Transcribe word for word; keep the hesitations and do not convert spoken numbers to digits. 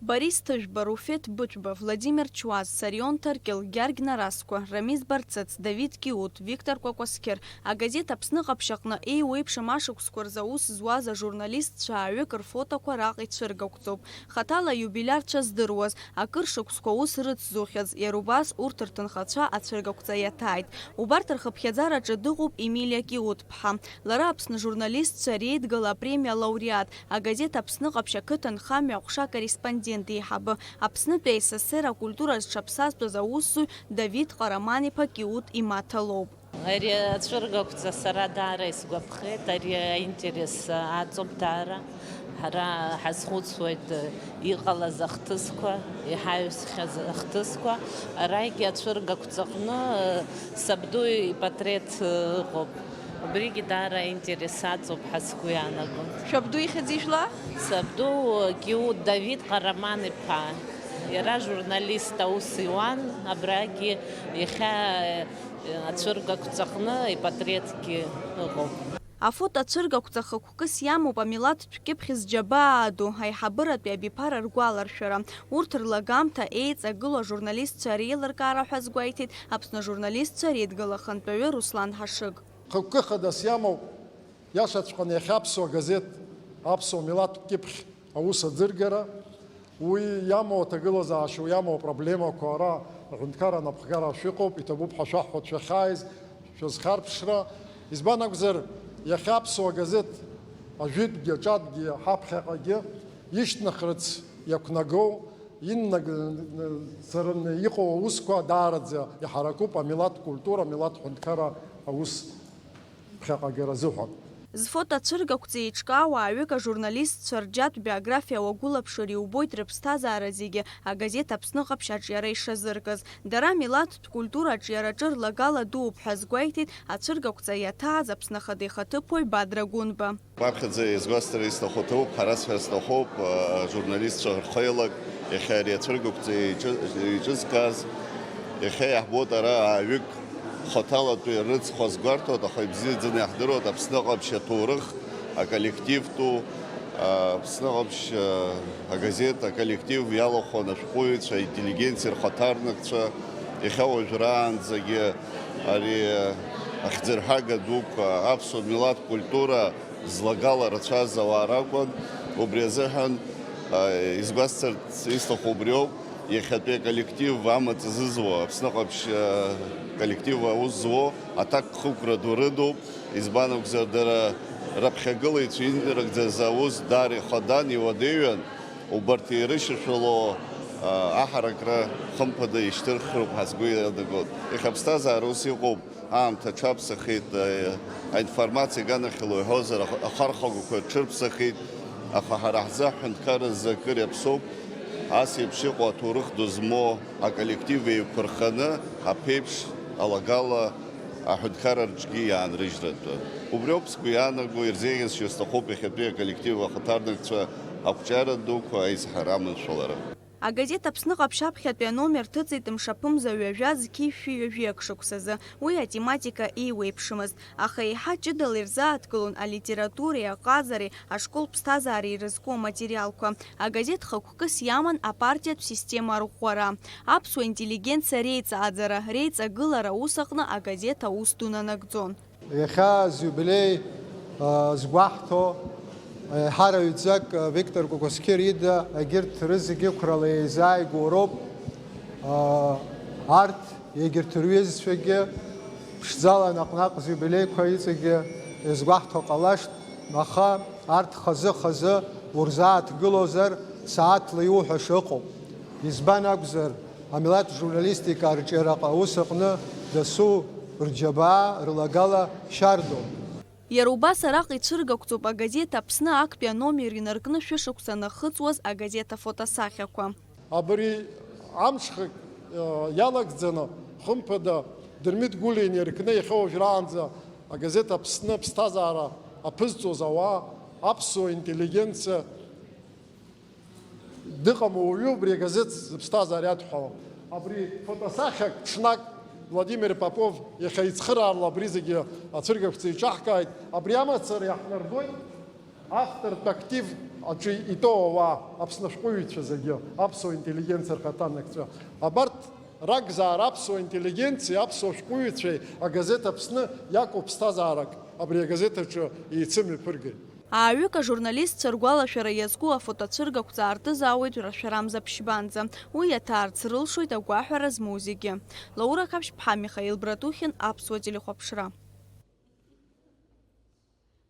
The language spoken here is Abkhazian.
Борис Ҭыжәба, Руфеҭ Быҭәба, Владимир Чуаз, Сарион Ҭаркьыл, Гьаргь Нарасқәа, Рамиз Барцыц, Давид Киут, Виктор Кәакәасқьыр, агазеҭ Аԥсны Ҟаԥшь аҟны еиуеиԥшым ашықәсқәа рзы аус зуаз ажурналистцәа ааҩык рфотоқәа араҟа ицәыргақәҵоуп. Хаҭала аиубилиарцәа здыруаз, акыр шықәсқәа аус рыцзухьаз, иара убас урҭ рҭынхацәа ацәыргақәҵа иаҭааит. Убарҭ рхыԥхьаӡараҿы дыҟоуп Емилиа Киут-ԥҳа. Лара Аԥсны ажурналистцәа реидгыла апремиа алауреат, агазеҭ Аԥсны Ҟаԥшь ақыҭанхамҩа аҟәша акорреспондент еиҳабы, Аԥснытәи аССР акультура зҽаԥсазтәыз аусзуҩ Давид Ҟараман-иԥа Киут имаҭа лоуп. Ари ацәыргақәҵа сара даара исгәаԥхеит, ари аинтерес аҵоуп даара. Ҳара ҳазхәыцуеит иҟалаз ахҭысқәа, иҳаҩсхьаз ахҭысқәа. Арагьы ацәыргақәҵаҟны сабду ипатреҭ ыҟоуп. Убригьы даара аинтерес аҵоуп ҳәа сгәы иаанагон. Шәабду ихьӡ ижәла? Сабду Киут Давид Ҟараман-иԥа. Иара журналист аус иуан, абрагьы иахьа ацәыргақәҵаҟны ипатреҭгьы ыҟоуп. Афото ацәыргақәҵа хықәкыс иамоуп амилаҭтә кьыԥхь зџьабаа ду, аиҳабыратәи абиԥара ргәаларшәара. Урҭ рлагамҭа еиҵагылоу ажурналистцәа реилыркаара ҳәа азгәеиҭеит Аԥсны ажурналистцәа реидгыла ахантәаҩы Руслан Ҳашыг. Хықәкы хадас иамоуп, иашаҵәҟьаны иахьа аԥсуа газеҭ, аԥсуа милаҭтә кьыԥхь аус аӡыргара, уи иамоу аҭагылазаашьа, уи иамоу апроблемақәа ара аҳәынҭқарра анапхгара шәыҟоуп, иҭабуп ҳәа шәаҳҳәоит шәахьааиз, шәазхьарԥшра. Избан акәзар, иахьа аԥсуа газеҭ ажәытәгьы аҿатәгьы ҳаԥхьаҟагьы ишьҭнахырц иақәнагоу, иннагӡараны иҟоу аусқәа даараӡа иҳаракуп амилаҭ культура, амилаҭ ҳәынҭқарра аус ԥхьаҟагара азыҳәан. Зфото ацәыргақәҵа еиҿкаау ааҩык ажурналистцәа рџьатә биографиа уагәылаԥшыр иубоит рыԥсҭазаара зегьы агазеҭ Аԥсны Ҟаԥшь аҿиара ишазыркыз. Дара амилаҭтә культура аҿиараҿы рлагала дууп ҳәа азгәеиҭеит ацәыргақәҵа иаҭааз Аԥсны Ахада ихаҭыԥуаҩ Бадра Гәынба. Раԥхьаӡа иазгәасҭар исҭаху ҭоуп, ҳара сҳәар сҭахуп, ажурналистцәа рхеилак, иахьа ари ацәыргақәҵа еиҿы-, еиҿызкааз, иахьа иаҳбоит ара ааҩык хаҭалатәи рыцхә азгәарҭоит, аха ибзиаӡаны иаҳдыруеит Аԥсны Ҟаԥшь аҭоурых, аколлективтәу, Аԥсны Ҟаԥшь, агазеҭ аколлектив иалахәын ашәҟәыҩҩцәа, аинтеллигенциа рхаҭарнакцәа, иахьа уажәраанӡагьы ари ахьӡырҳага дуқәа, аԥсуа милаҭ культура, злагала рацәаз ауаа ракәын. Убри азыҳәан, а, изгәасҭарц исҭаху убриоуп, иахьатәи аколлектив амаҵ зызуа, Аԥсны Ҟаԥшь, а, коллектив аус зуоу аҭакԥхықәра ду рыдуп, избан акәзар, дара раԥхьагылаҩцәа инарыгӡаз аус даара ихадан, иуадаҩын, убарҭ ирышьашәало, а, аҳаракра хымԥада ишьҭырхроуп ҳәа сгәы иаанагоит. Иахьа аԥсҭазаара ус иҟоуп. Аамҭа аҽаԥсахит, аинформациа аганахьала уҳәозар, ахархәагақәа рҽырԥсахит, аха ҳара ҳзы аҳәынҭқарразы акыр иаԥсоуп, ас еиԥш иҟоу аҭоурых ду змоу аколлектив еиқәырханы аԥеиԥш алагала аҳәынҭқарра рҿгьы иаанрыжьратәы. Убриоуп сгәы иаанаго, ирзеиӷьасшьо сҭахуп иахьатәи аколлектив ахаҭарнакцәа ақәҿиара дуқәа аизҳара аманшәалара. Агазеҭ Аԥсны Ҟаԥшь аԥхьатәи аномер ҭыҵит мшаԥымза ҩажәа зқьи шәи ҩажәи ак шықәсазы. Уи атематика еиуеиԥшымызт, аха еиҳа ҷыдала ирзааҭгылон алитературеи аҟазареи ашкол ԥсҭазаареи ирызку аматериалқәа. Агазеҭ хықәкыс иаман апартиатә система арӷәӷәара, аԥсуа интеллигенциа реиҵааӡара, реиҵагылара аус аҟны агазеҭ аус ду нанагӡон. Иахьа зиубилеи, а, згәаҳҭо, аиҳараҩӡак, а, Виктор Кәакәасқьыр ида, егьырҭ рызегьы қәрала еизааигәоу роуп. А, арҭ, егьырҭ рҩызцәагьы, ԥшӡала наҟ-наҟ зиубилеиқәа иҵегьы иазгәаҳҭо ҟалашт, аха арҭ хазы-хазы урзааҭгылозар, сааҭла иуҳәаша ыҟоуп. Избан акәзар, амилаҭ журналистика арҿиараҟа аус аҟны дасу рџьабаа рлагала шьардоуп. Иара убас араҟа ицәыргақәҵоуп агазеҭ Аԥсны актәи аномер инаркны шәышықәса анахыҵуаз агазеҭ афотосахьақәа. Абри амҽхак, э, иалагӡаны, хымԥада, Дырмит Гәлиа инаркны иахьа уажәраанӡа агазеҭ Аԥсны аԥсҭазаара аԥызҵоз ауаа, аԥсуа интеллигенциа, дыҟам уаҩы убри агазеҭ зыԥсҭазаара иадҳәалам. Абри фотосахьак ҽнак Владимир Попов иахьа ицхыраарла абри зегьы ацәыргақәҵа иҿаҳкааит. Абри амацара иаҳнарбоит. Автортә актив аҿы итәоу ауаа, Аԥсны ашәҟәыҩҩцәа зегьы, аԥсуа интеллигенциа рхаҭанакцәа, абарҭ ракәзаара аԥсуа интеллигенциеи аԥсуа шәҟәыҩҩцәеи агазеҭ Аԥсны иаку ԥсҭазаарак абри агазеҭ аҿы еицымҩаԥыргеит. Ааҩык ажурналистцәа ргәалашәара иазку афотоцәыргақәҵа аартызаауеит рашәарамза ԥшьбанӡа. Уи иаҭаарц рылшоит агәаҳәара змоу зегьы. Лаура Қаԥшьԥҳа, Михаил Братухин, Аԥсуа телехәаԥшра.